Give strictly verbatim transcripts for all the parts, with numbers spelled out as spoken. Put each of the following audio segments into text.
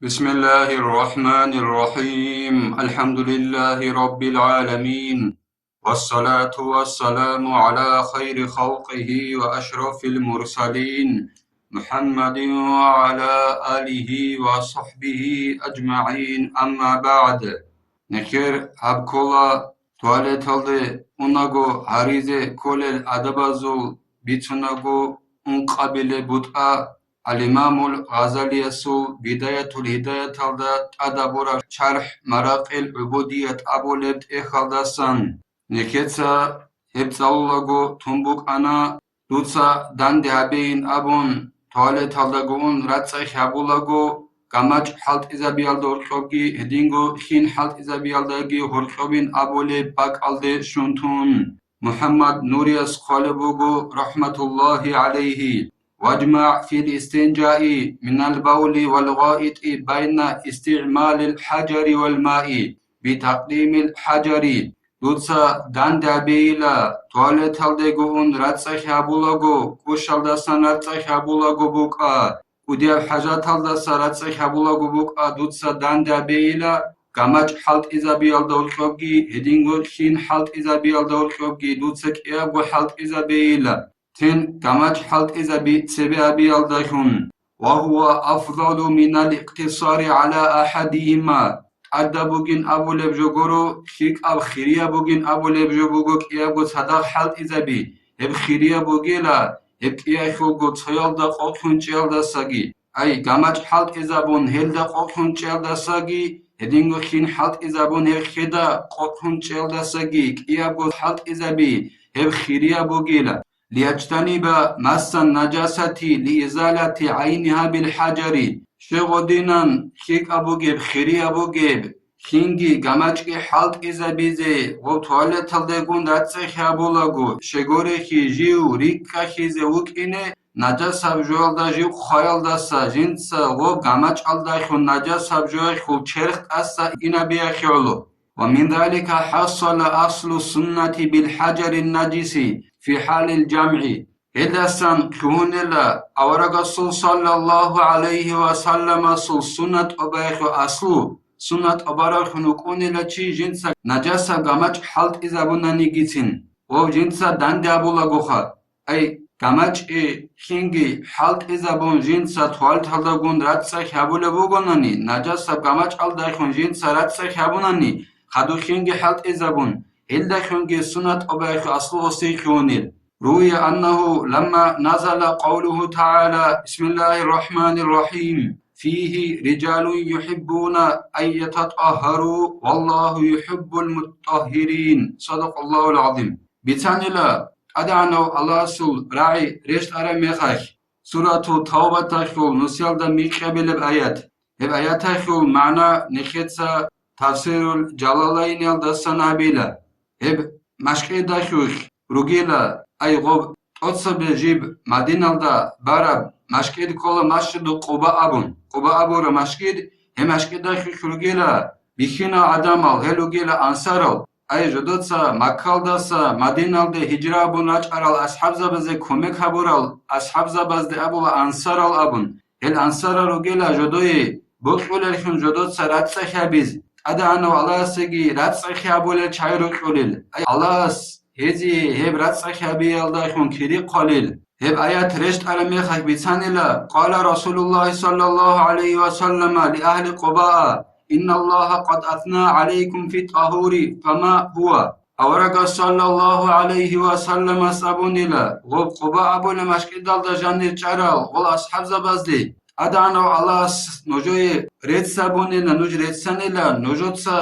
بسم الله الرحمن الرحيم. الحمد لله رب العالمين. والصلاة والسلام على خير خلقه وأشرف المرسلين محمد وعلى آله وصحبه أجمعين. أما بعد. Нехер гьаб ккола туалеталде унаго гьаризе кколел адабазул бицунаго ункъабилеб бутӀа, Ал-Имамул Гъазалиясул Бидаятул Гьидаяталда тӀадабураб шархӀ Маракъил ГӀубудият абулеб тӀехьалдасан. Нехеца гьеб цӀалулаго тун букӀана, дуца данде гьабейин абун, туалеталдаго ун рацӀцӀехь гьабулаго, гамачӀ хӀалтӀизабиялда гьоркьобги, гьединго хин хӀалтӀизабиялдаги гьоркьобин абулеб бакӀалде щун тун. МухӀаммад Нурияс хъвалеб буго, рахӀматуллагьи гӀалайгьи: «ВажмагӀ фил истинжаи минал бавли вал гъаити байна истигӀмалил хӀажари вал маи битакъдимил хӀажари». Дуца данде гьабейила, туалеталдего ун рацӀцӀехь гьабулаго, кӀушалдасан рацӀцӀехь гьабулаго букӀа, кӀудияб хӀажаталдаса рацӀцӀехь гьабулаго букӀа, дуца данде гьабейила, гамачӀ хӀалтӀизабиялда гьоркьобги, гьединго хин хӀалтӀизабиялда гьоркьобги, дуца кӀиябго хӀалтӀизабейила. Цин гамачӀ хӀалтӀизаби цебе гьабиялдалъун. «Ва гьува афдалу минал икътисари гӀала ахадигьима». ТӀадаб бугин абулеб жо гуро, лъикӀаб хирияб бугин абулеб жо буго кӀиябго цадахъ хӀалтӀизаби. Гьеб хирияб бугила, гьеб кӀиялъулго цоялда къокълъун чӀиялдасаги. Ай, гамачӀ хӀалтӀизабун гьелда къокълъун чӀиялдасаги, гьединго хин хӀалтӀизабун гьеб хеда къокълъун чӀиялдасаги, кӀиябго хӀалтӀизаби, гьеб хирияб бугила. «Лияжтаниба массан нажасати лиизалати гӀайнигьа бил хӀажари». Щегъодинан лъикӀаб бугеб, хирияб бугеб, хинги гамачӀги хӀалтӀизабизе ва туалеталдегун рацӀцӀехь гьабулаго, щегорехи жив рикӀкӀахьизе вукӀине, нажасаб жоялда жив хъваялдаса жинца ва гамачӀалдалъун нажасаб жоялъул черх тӀаса инабиялъе гӀоло. «Ва мин залика хӀасала аслу суннати бил хӀажарин нажиси фи хӀалил жамгӀи». Гьелдасан лъугьунела аварагасул саллаллагьу гӀалайгьи ва салламасул суннат тӀобаялъул аслу, суннат тӀобаралъун вукӀунила чи жинца нажасаб гамачӀ хӀалтӀизабунанигицин, ва жинца данде абулагоха. Ай, гамачӀги хинги хӀалтӀизабун жинца туалеталдагун рацӀцӀехь гьабулеб бугонани, нажасаб гамачӀалдайхун жинца рацӀцӀехь гьабунани, хадур хинги хӀалтӀизабун, гьелдайхунги суннат тӀобаялъул аслу гъосие лъугьунел. Руия аннагьу ламма назала къавлугьу тагӀала: «Бисмиллагьир рахӀманир рахӀим. Фигьи рижалун юхӀиббуна ан ятатӀагьару, валлагьу юхӀиббул мутатӀагьирин». Садакъаллагьул гӀазим. Бицанила ТӀадегӀанав Аллагьасул рагӀи рещтӀараб мехалъ, Сурату Тавбаталъул нусиялда микьабилеб аят. Гьеб аяталъул магӀна нехеца Тафсирул Жалалайниялдасан гьабила. Гьеб машкӀидалъулъ ругила, ай гъоб тӀоцебе жиб Мадиналда бараб машкӀид ккола Масжиду Къуба абун. Къуба абураб машкӀид, гьеб машкӀидалъулъ ругила бихьинал гӀадамал, гьел ругила ансарал. Ай, жодоца Маккалдаса Мадиналде гьижра абун рачӀарал асхӀабзабазе кумек гьабурал асхӀабзабазде абула ансарал абун. Гьел ансарал ругела жодое бокьулеллъун жодоца рацӀцӀехь гьабиз, ТӀадегӀанав Аллагьасеги рацӀцӀехь гьабулел чагӀи рокьулел. Ай, Аллагьас гьезие гьеб рацӀцӀехь гьабиялдалъун кири хъвалел. Гьеб аят рещтӀараб мехалъ бицанила, къала Расулуллагьи саллаллагьу гӀалайгьи ва саллама ли агьли Къубаа: «Инналлагьа къад асна гӀалайкум фи тӀагьури, фама гьува». Аварагас саллаллагьу гӀалайгьи ва салламас абунила, гъоб Къуба абулеб машкӀидалда жанир чӀарал гъол асхӀабзабазде, ТӀадегӀанав Аллагьас нужее рецц абунила, нуж реццанила нужеца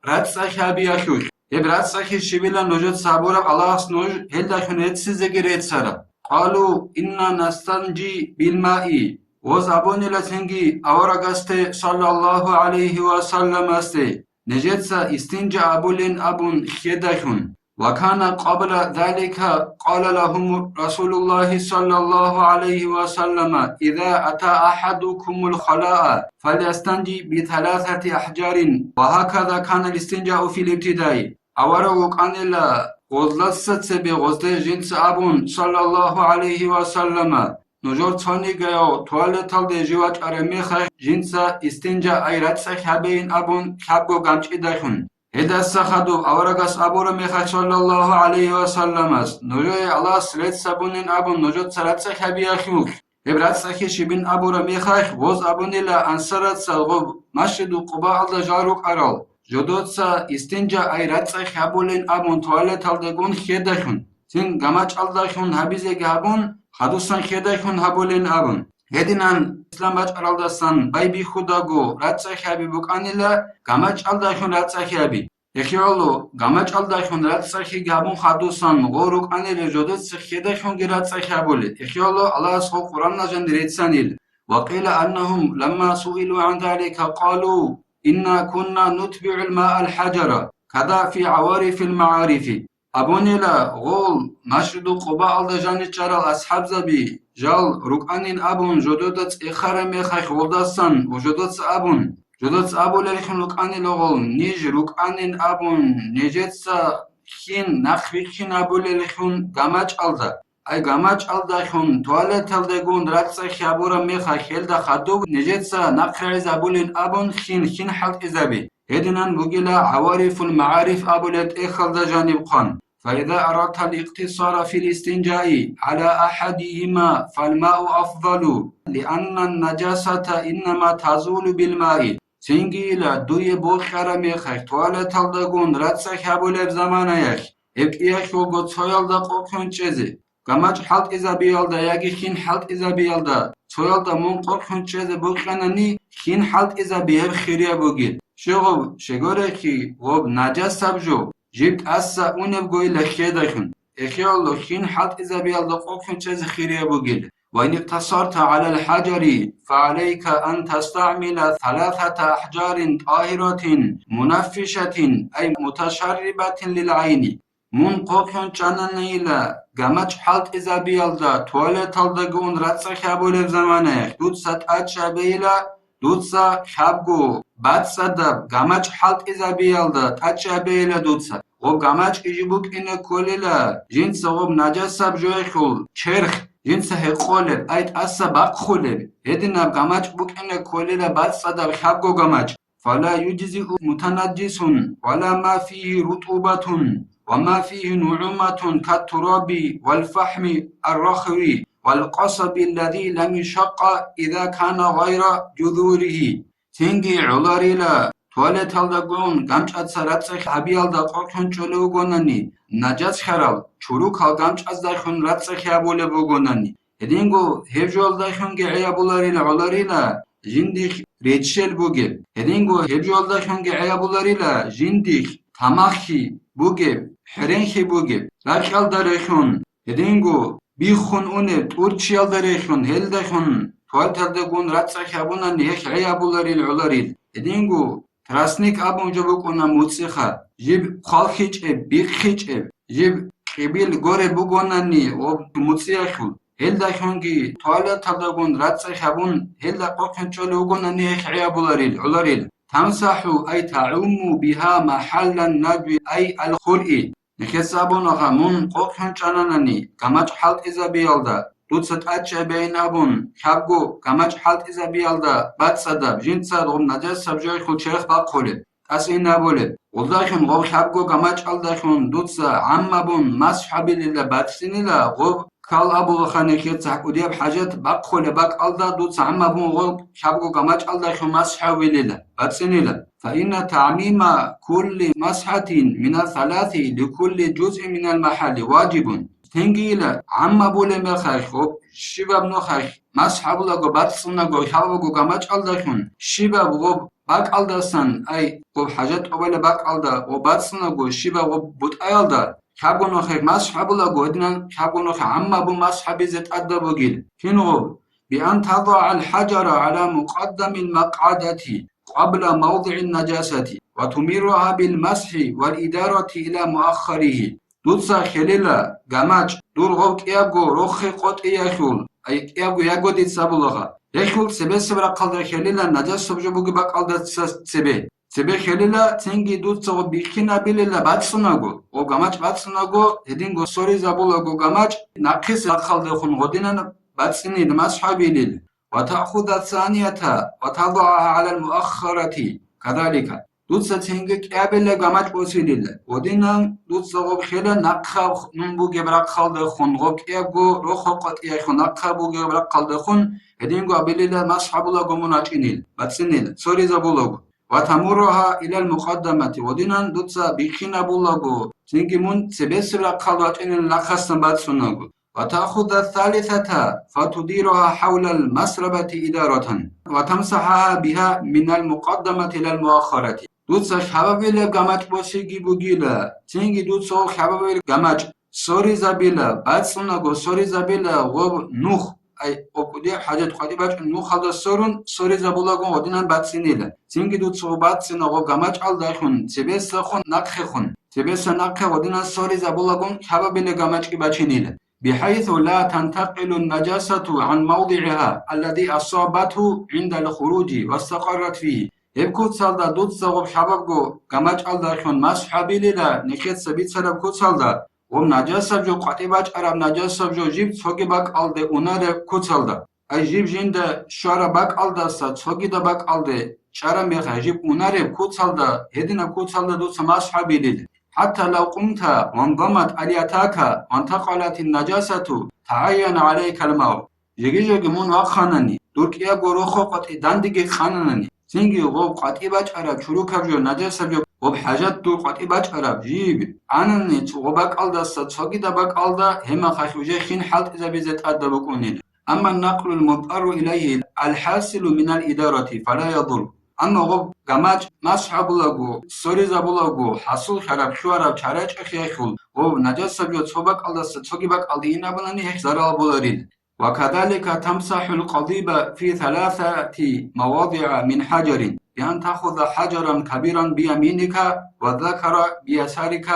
рацӀцӀехь гьабиялъулъ. Гьеб рацӀцӀехь щибила нужеца гьабураб Аллагьас нуж гьелдалъун реццизеги реццараб. Къалу: «Инна настанжи билмаи». Гъоз абунила цинги аварагасде саллаллагьу гӀалайгьи ва салламасде, нижеца истинжа абулин абун хьедалъун. Ва кана къабла залика къала лагьум Расулуллагьи саллаллагьу гӀалайгьи ва саллама: «Иза ата ахӀадукумул халаа, фалъястанжи биталасати ахӀжарин, ва гьаказа канал истинжау фил ибтидаи». Авараг вукӀанила гъозлъаса цебе гъозде жинца абун, саллаллагьу гӀалайгьи ва саллама, нужер цонигаяв туалеталде жив вачӀараб мехалъ жинца истинжа, ай рацӀцӀехь гьабейин абун, лъабго гамчӀидахьун. Гьедаса хадуб аварагас абураб мехалъ, саллаллагьу гӀалайгьи ва салламас, нужее Аллагьас рецц гьабунин абун, нужеца рацӀцӀехь гьабиялъулъ. Гьеб рацӀцӀехьи щибин абураб мехалъ, гъоз абунила ансараца гъоб Масжиду Къубаалда жал рукӀарал, жодоца истинжа, ай рацӀцӀехь гьабулин абун, туалеталдегун хьедахьун, цин гамачӀалдахьун гьабизеги гьабун, хадусан хьедахьун гьабулин абун. Гьединан ислам бачӀаралдасан байбихьудаго рацӀцӀехь гьаби букӀанила, гамачӀалдахьун рацӀцӀехь гьаби. Эхиялъул гамачӀалдахьун рацӀцӀехьиги гьабун хадусан, гъо рукӀанила жодоца хьедахьунги рацӀцӀехь гьабулел. Эхиялъул Аллагьас гъо Къуръаналда жан реццанил: «Ва къила аннагьум ламма суилу гӀан залика къалу: инна кунна нутбигӀул маал хӀажара, када фи гӀаварифил магӀарифи». Абунила гъол Масжиду Къубаалда жаничӀарал асхӀабзаби, жал рукӀанин абун жодода цӀехараб мехалъ гъолдасан ва жодоца абун, жодоца абулеллъун рукӀанила гъол, ниж рукӀанин абун, нижеца хин нахъ бихьинабулеллъун гамачӀалда, ай гамачӀалдалъун туалеталдегун рацӀцӀехь гьабураб мехалъ, гьелда хадуб нижеца нахърагӀизабулин абун хин, хин хӀалтӀизаби. Гьединан бугила ГӀаварифул МагӀариф абулеб тӀехьалда жаниб хъван: «Фаиза арадтал икътисара фил истинжаи гӀала ахӀадигьима, фалмау афдалу, лианнан нажасата иннама тазулу бил маи». Цинги ила дуе бокьараб мехалъ туалеталдагун рацӀцӀехь гьабулеб заманаялъ, гьеб кӀиялъулго цоялда къокълъун чӀезе, гамачӀ хӀалтӀизабиялда яги хин хӀалтӀизабиялда цоялда мун къокълъун чӀезе букӀанани, хин хӀалтӀизаби гьеб хирияб бугел. Щегъуб, щегорехъи, гъоб нажасаб жо, жиб тӀаса унебгойила хьедахьун, эхиялъул хин хӀалтӀизабиялда къокълъун чӀезе хирияб бугел. Ва ин икътасарта гӀалал хӀажари, фагӀалайка ан тастагӀмила саласата ахӀжарин тӀагьиратин мунаффишатин, ай муташаррибатин лил гӀайни. Мун къокълъун чӀананайила гамачӀ хӀалтӀизабиялда, туалеталдаги ун рацӀцӀа хабулеб заманаялъ, дуца тӀачӀабейила, дуца хабго бацӀцӀадаб гамачӀ хӀалтӀизабиялда тӀачӀабейила дуца. Гъоб гамачӀ кӀижи букӀине кколила, жинца гъоб нажасаб жоялъул черх, жинца гьекъолеб, ай тӀаса бахъулеб, гьединаб гамачӀ букӀине кколила бацӀцӀадаб хабго гамачӀ. فلا يجزئ متنجس ولا ما فيه رطوبة وما فيه نعومة كالتراب والفحم الرخو والقصب الذي لم يشق إذا كان غير جذوره. Цинги гӀоларила, туалеталдагун гамчӀаца рацӀцӀа хабиялда къокълъун чӀолев вугонани, нажас хьарал, чурукал гамчӀаздахун рацӀцӀа хабулеб бугонани, гьединго гьеб жоялдахунги гӀей абуларила гӀоларила жиндихъ реччел бугеб, гьединго гьеб жоялдахунги гӀей абуларила жиндихъ тамаххи бугеб, хӀеренхи бугеб, ракьалда рехун, гьединго биххун унеб тӀурччиялда рехун, гьелдахун туалеталдагун рацӀцӀа хабунани гьелъ гӀей абуларил гӀоларил, гьединго тростник абун жо букӀуна муцӀиха, жиб хъвалхьичӀеб, биххичӀеб, жиб кьибил гореб бугонани ва муцӀиялъул, гьелдахунги туалеталдагун рацӀцӀа хабун, гьелда къокълъун чӀолев вугонани гьелъ гӀей абуларил гӀоларил. تمسح أي تعم بها محل النجو أي الخرء. Нехеца абунаха, мун къокълъун чӀананани гамачӀ хӀалтӀизабиялда, дуца тӀачӀабейин абун, хабго гамачӀ хӀалтӀизабиялда бацӀцӀадаб, жинца гъоб нажасаб жоялъул черх бахъулеб, тӀаса инабулеб. Гъулдахун гъоб хабго гамачӀалдахун дуца гӀаммабун масхӀабилила бацӀцӀинила, гъоб ккал абулаха нехеца кӀудияб хӀажат бахъулеб бакӀалда дуца гӀаммабун гъоб хабго гамачӀалдахун масхӀабилила бацӀцӀинила. فإن تعميم كل مسحة من الثلاث لكل جزء من المحل واجب. Цинги ила, гӀамма булеб мехалъ гъоб щибаб нухалъ масхӀ гьабулаго, бацӀцӀунаго, хабабго гамачӀалдалъун, щибаб гъоб бакӀалдасан, ай, гъоб хӀажат тӀубалеб бакӀалда гъоб бацӀцӀунаго, щибаб гъоб бутӀаялда хабго нухалъ масхӀ гьабулаго, гьединан хабго нухалъ гӀамма бу масхӀ гьабизе тӀадаб бугил. Кин гъоб? بأن تضع الحجر على مقدم المقعدة قبل موضع النجاسة وتمرها بالمسح والإدارة إلى مؤخره. Дуца хилила гамачӀ, дур гъов кӀиябго рохе къотӀиялъул, ай кӀиябго ягодица булагъа. Гьелъул цебесеб рахъалда хилила нажасаб жо бугеб бакӀалда ца-, цебе. Цебе хилила, цинги дуца гъоб бихьинабилила бацӀцӀунаго, гъоб гамачӀ бацӀцӀунаго, гьединго соризабулаго гамачӀ, нахъис рахъалдехун гъодинанаб бацӀцӀинила, масхӀабилила. Ва таъхуда санията ва тадагӀаха гӀалал муаххарати казалика. Дуца цинги кӀиабилеб гамачӀ босилила. Гьединан дуца гъоб хела нахъа нун бугеб рахъалдехун, гъоб кӀиябго рохо къватӀиялъул нахъа бугеб рахъалдехун, гьединго абилила масхӀабулаго мун вачӀинил, бацӀцӀинила, соризабулаго. Ва тамурруха илал мукъаддамати, гьединан дуца бихьинабулаго, цинги мун цебесеб рахъалде вачӀинилан нахъасан бацӀцӀунаго. Ва таъхуда салисата фатудируха хӀавлал масрабати идаратан ва тамсахӀаха биха минал мукъаддамати илал муаххарати. Дуца лъабабилеб гамачӀ босиги бугила, цинги дуца гъоб лъабабилеб гамачӀ соризабила, бацӀцӀунаго соризабила гъоб нух, ай, гъоб кӀудияб хӀажат къватӀибачӀун нухалда сорун соризабулаго гьединан бацӀцӀинила. Цинги дуца гъоб бацӀцӀина гъоб гамачӀалдехун, цебесехун, нахъехун, цебеса нахъе гьединан соризабулаго лъабабилеб гамачӀги бачинила. بحيث لا تنتقل النجاسة عن موضعها الذي أصابته عند الخروج واستقرت فيه. Гьеб куцалда дуца гъоб лъабабго гамачӀалдалъун масхӀабилила, нехеца бицараб куцалда, гъоб нажасаб жо, къватӀибачӀараб нажасаб жо жиб цоги бакӀалде унареб куцалда. Ай жиб жинда щвараб бакӀалдаса цогида бакӀалде чӀараб мехалъ жиб унареб куцалда, гьединаб куцалда дуца масхӀабилила. حتى لو قمت وانضمت إليتك وانتقلت النجاسة تعين عليك الماء. Жеги-жеги мун вахъанани, дур кӀиябго рохо къватӀи дандеги къананани, цинги гъоб къватӀибачӀараб чурукаб жо, нажасаб жо, гъоб хӀажат дур къватӀибачӀараб жиб анани, цо гъоб бакӀалдаса цогида бакӀалда, гьеб мехалъ уже хин хӀалтӀизабизе тӀадаб букӀунила. أما النقل المضطر إليه الحاصل من الإدارة فلا يضر. Амма гъоб гамачӀ масхӀабулаго, соризабулаго, хӀасуллъараб, лъугьараб чарачӀахъеялъул гъоб нажасаб жо цо бакӀалдаса цоги бакӀалде инабунани, гьелъ зарал боларил. وكذلك تمسح القضيب في ثلاثة مواضع من حجر، بأن تأخذ حجرا كبيرا بيمينك، والذكر بيسارك،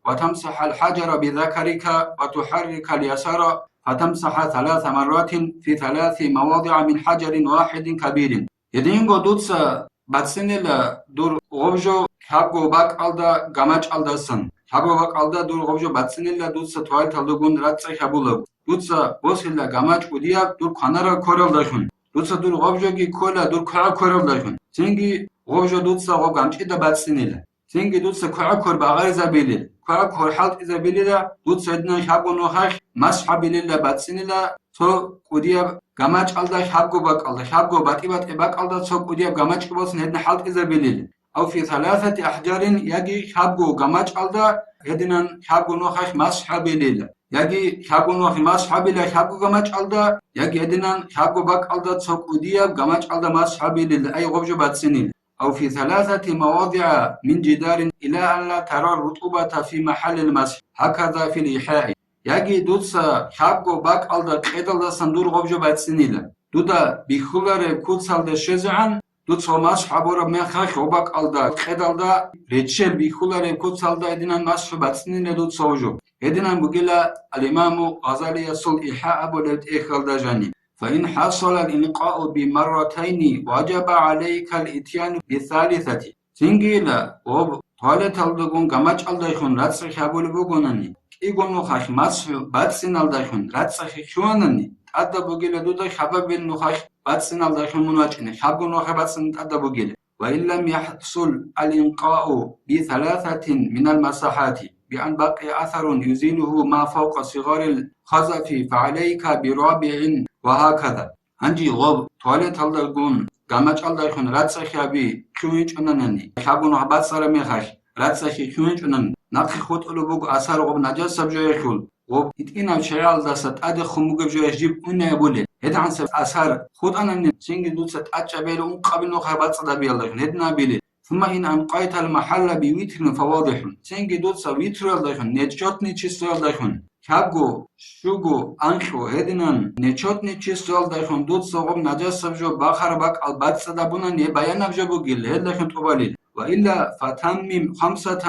وتمسح الحجر بذكرك، وتحرك اليسار، فتمسح ثلاث مرات في ثلاث مواضع من حجر واحد كبير. Гьединго дуца бацӀцӀинила дур гъоб жо лъабго бакӀалда гамачӀалдасан. Лъабго бакӀалда дур гъоб жо бацӀцӀинила дуца туалеталдагун рацӀцӀа хабулаб. Дуца босила гамачӀ кӀудияб дур кванараб квералдалъун. Дуца дур гъоб жоги ккола дур квегӀаб квералдалъун. Цинги гъоб жо дуца гъоб гамчӀида бацӀцӀинила. Цинги дуца квегӀаб квер багъаризабилил, квегӀаб квер хӀалтӀизабилила, дуца гьединан лъабго нухалъ масхӀабилила, бацӀцӀинила цо кӀудияб гамачӀалда лъабго бакӀалда, лъабго батӀи-батӀи бакӀалда цо кӀудияб гамачӀги босун гьедин хӀалтӀизабилил. أو في ثلاثة أحجار, яги лъабго гамачӀалда гьединан лъабго нухалъ масхӀабилила, яги лъабго нухалъ масхӀабила лъабго гамачӀалда, яги гьединан лъабго бакӀалда цо кӀудияб гамачӀалда масхӀабилила, ай гъоб жо бацӀцӀинил. أو في ثلاثة مواضع من جدار إلى أن لا ترى الرطوبة في محل المسح، هكذا في الإيحاء. Яги дуца лъабго бакӀалда къедалдасан дур гъоб жо бацӀцӀинила. Дуда бихьулареб куцалде щвезегӀан, дуца масхӀ гьабураб мехалъ гъоб бакӀалда къедалда реччел бихьулареб куцалда гьединан масхӀ бацӀцӀинила дуца гьеб жо. Гьединан бугила ал-Имаму Гъазалиясул ИхӀа абулеб тӀехьалда жаниб. فإن حصل الإنقاء بمرتين وجب عليك الإتيان بالثالثة. Цинги ила, гъоб туалеталдагун гамачӀалдайхун рацӀцӀа хабулеб бугонани, кӀиго нухалъ масхӀ бацӀцӀиналдайхун рацӀцӀа хихьуанани, тӀадаб бугила дуда хабабил нухалъ бацӀцӀиналдайхун мун вачӀине, хабго нухалъ бацӀцӀине тӀадаб бугила. وإن لم يحصل الإنقاء بثلاثة من المساحات بأن بقي أثر يزيله ما فوق صغار الخزف فعليك برابع وهكذا. Гьанже гъоб туалеталдагун гамачӀалдайхун рацӀцӀа хьаби хьугьинчӀунанани, хьабун бацӀцӀараб мехалъ, рацӀцӀа хьихьугьинчӀунан, нахъе хутӀулеб буго асар гъоб нажасаб жоялъул, гъоб гьитӀинаб чагӀиялдаса тӀадехун бугеб жоялъ жиб уни абулеб. ГьедигӀанасеб асар хутӀанани, цинги дуца тӀачӀаб бел ункъабил нухалъ бацӀцӀадабиялдайхун гьедин абилеб. ثم إن أنقيت المحل بوتر فواضح. Цинги дуца витруялдайхун, нечетный числоялдайхун, хьабго, щуго, анкьго гьединан нечетный числоялдайхун дуца гъоб нажасаб жо бахараб бакӀал бацӀцӀадабунани гьеб баянаб жо бугил, гьелдайхун тӀубалил. وإلا فتمم خمسة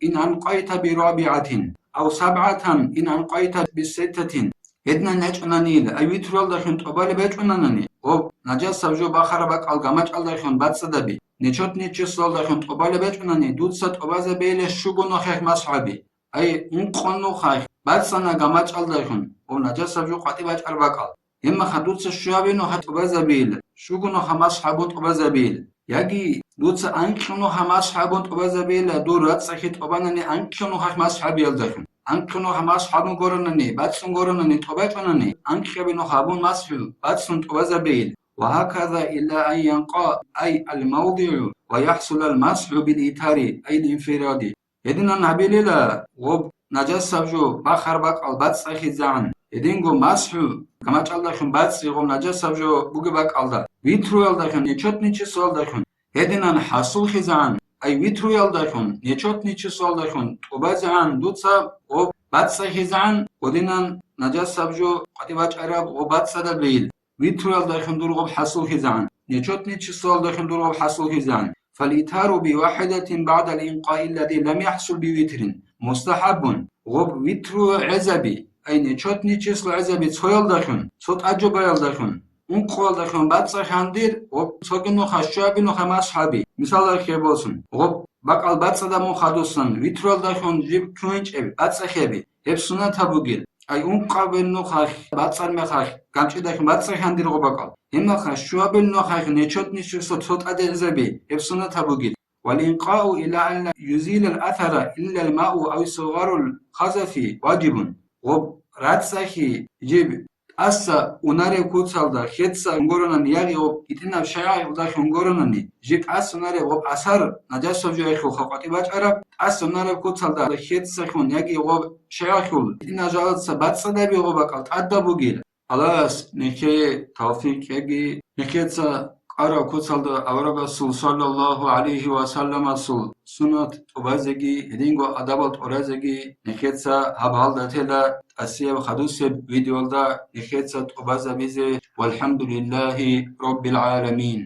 إن أنقيت برابعة أو سبعة إن أنقيت بستة. Гьединан гьечӀонанила, ай витруялдайхун тӀубалеб гьечӀонанани, гъоб нажасаб жо бахараб бакӀал гамачӀалдайхун бацӀцӀадаби, нечетный числоялдайхун тӀубалеб гьечӀонани, дуца тӀубазабейила щуго нухалъ масхӀ гьаби. Ай, ункъо нухалъ бацӀцӀана гамачӀалдайхун, гъоб нажасаб жо къватӀибачӀараб бакӀал. Гьебмаха дуца щуабилнуха тӀубазабейила, щуго нуха масхӀ гьабун тӀубазабейила. Яги дуца анкьго нуха масхӀ гьабун тӀубазабейила, дур рацӀцӀалъи тӀубанани анкьго нухалъ масхӀ гьабиялдалъун. Анкьго нуха масхӀ гьабун горанани, бацӀцӀун горанани, тӀубачӀунани, анкьаби нуха гьабун масхӀ бацӀцӀун тӀубазабейила. Ва гьаказа илла ан янкъа, ай ал-мавдигӀу, ва яхӀсулал масхӀу бил итари, ай линфиради. Гьединан гьабилила, гъоб нажасаб жо бахар бакӀал бацӀцӀалъизегӀан, гьединго масхӀу гамачӀалдалъун бацӀцӀи гъоб нажасаб жо бугеб бакӀалда, витруялдалъун, нечетный числоялдалъун, гьединан хӀасулхизегӀан, ай витруялдалъун, нечетный числоялдалъун тӀубазегӀан дуца гъоб бацӀцӀалъизегӀан, гьединан нажасаб жо къватӀибачӀараб гъоб бацӀцӀадаб бейил. Витруялдалъун дур гъоб хӀасулхизегӀан, нечетный числоялдалъун дур гъоб хӀасулхизегӀан. Фал итару би вахӀидатин багӀдал инкъаи ллази лам яхӀсул би витрин мустахӀаббун. Гъоб витру гӀезаби, ай нечетный число гӀезаби цоялдалъун, цо тӀаджобаялдалъун, ункъоялдалъун бацӀцӀалъан дир, гъоб цоги нуха щуаби нуха масхӀ гьаби. Мисалалъе босун, гъоб бакӀал бацӀцӀадаб мун хадусан, витруялдалъун жиб ккунчӀеб бацӀцӀалъаби. Гьеб суннатаб бугел, ай ункъабил нухалъ бацӀцӀар мехалъ, гамчӀидалъун бацӀцӀалъан дир гъоб бакӀал. Гьебмаха щуабил нухалъ нечетный число цо тӀаде гӀезаби, гьеб суннатаб бугел. Вал инкъау илла ан ла юзилал атара иллал мау ав сугъарул хазафи важибун. Гъоб рацӀцӀалъи жиб тӀаса унареб куцалда хеца унгоронани, яги гъоб гьитӀинаб шагӀалдалъун унгоронани, жиб тӀаса унареб гъоб асар, нажасаб жояхъулха къватӀибачӀараб, тӀаса унареб куцалда хецалъун яги гъоб шагӀалъул гьитӀинаб жалаца бацӀцӀадаби гъоб бакӀал тӀадаб бугел. Аллагьас нехее тавфикъ кьеги, нехеца кӀвараб куцалда аварагасул саллаллагьу гӀалайгьи ва салламасул суннат тӀубазеги, гьединго адабал тӀуразеги нехеца гьаб гьалда тела. ТӀасияб хадусеб видеолда нехеца тӀубазабизе. ВалхӀамдулиллагьи раббил гӀаламин.